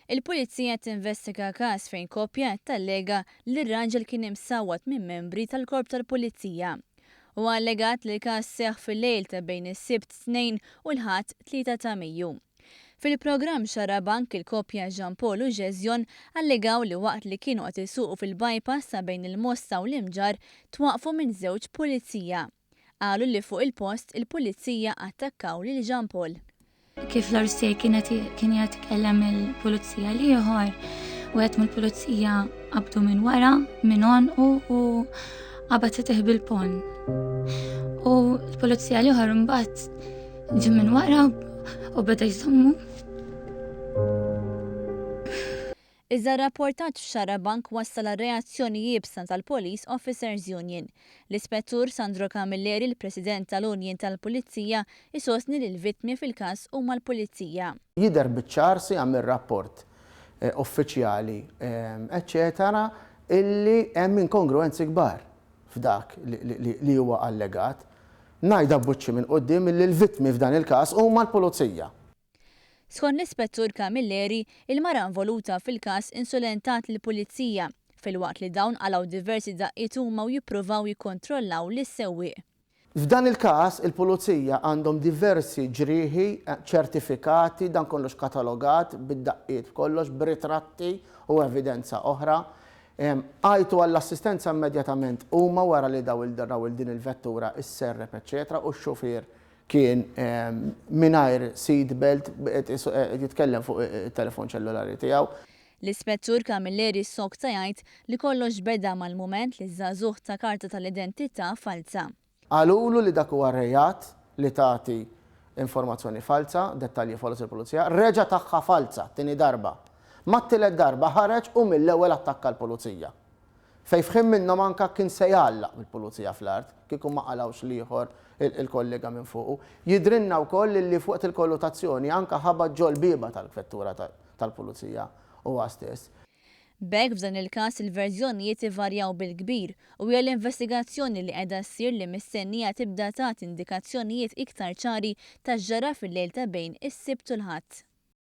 Il-Pulizija tinvestiga każ fejn koppja qed tallega li r-raġel kien imsawwat minn membri tal-Korp tal-Pulizija. Huwa allegat li l-każ seħħ fil-lejl ta' bejn is-Sibt 2 u l-Ħadd 3 ta' Mejju. Fil-programm Xarabank il-koppja Jean Paul u Gesion allegaw li waqt li kienu qed isuqu fil-bypass ta' bejn il-Mosta u l-Imġarr twaqqfu minn żewġ pulizija. Qalu li fuq il-post il-pulizija attakkaw lil Jean Paul. Kif l-għarus tiegħi kienet kien qiegħed ikellem il-pulizija l-ieħor, wieħed mill-pulizija qabdu minn wara, minn għonqu u qabad itih bil-pon. U l-pulizija l-ieħor imbagħad ġie minn wara u beda jżommu. Iżda r-rapportaġġ f'Xarabank wassal għal reazzjoni iebsa tal-Police Officers Union. L-Ispettur Sandro Camilleri, il-President tal-Union tal-Pulizija, isostni li l-vittmi fil-każ huma l-Pulizija. Jidher biċ-ċar sia mir-rapport uffiċjali eċċetera illi hemm inkongruenzi kbar f'dak li huwa allegat. Ngħidha b'wiċċi minn quddiem illi l-vittmi f'dan il-każ huma l-Pulizija. Skont l-Ispettur Camilleri, il-mara involuta fil-każ insulentat lill-Pulizija, filwaqt li dawn qalgħu diversi daqqiet huma u jippruvaw jikkontrollaw lis-sewwieq. F'dan il-każ, il-Pulizija għandhom diversi ġrieħi ċertifikati, dan kollox katalogat, bid-daqqiet b'kollox, b'ritratti u evidenza oħra. Għajtu għall-assistenza immedjatament huma wara li daw raw 'il din il-vettura isserrep eċċetera u x-xufier Kien mingħajr seat belt, qed jitkellem fuq it-telefon ċellulari tiegħu. L-Ispettur Camilleri ssokta jgħid li kollox beda mal-mument li ż-żagħżugħ ta karta tal-identità falza. Qalulu li dak huwa reat li tagħti informazzjoni falza, dettalji foloz lill-pulizija, reġa' tagħha falza t-tieni darba. Mat-tielet darba ħareġ u mill-ewwel attakka l-pulizija. Fejn f'ħin minnhom anke kien se jgħallaq bil-pulizija fl-art, kieku ma qalgħux l-ieħor il-kollega minn fuqu. Jidhrilna wkoll illi f'waqt il-kollutazzjoni anke ħabat ġol-bieba tal-vettura tal-pulizija huwa stess. B'hekk f'dan il-każ il-verżjonijiet ivarjaw bil-kbir u hija l-investigazzjoni li qiegħda ssir li mistennija tibda tagħti indikazzjonijiet iktar ċari ta' x'ġara fil-lejl ta' bejn is-Sibt u l-Ħadd.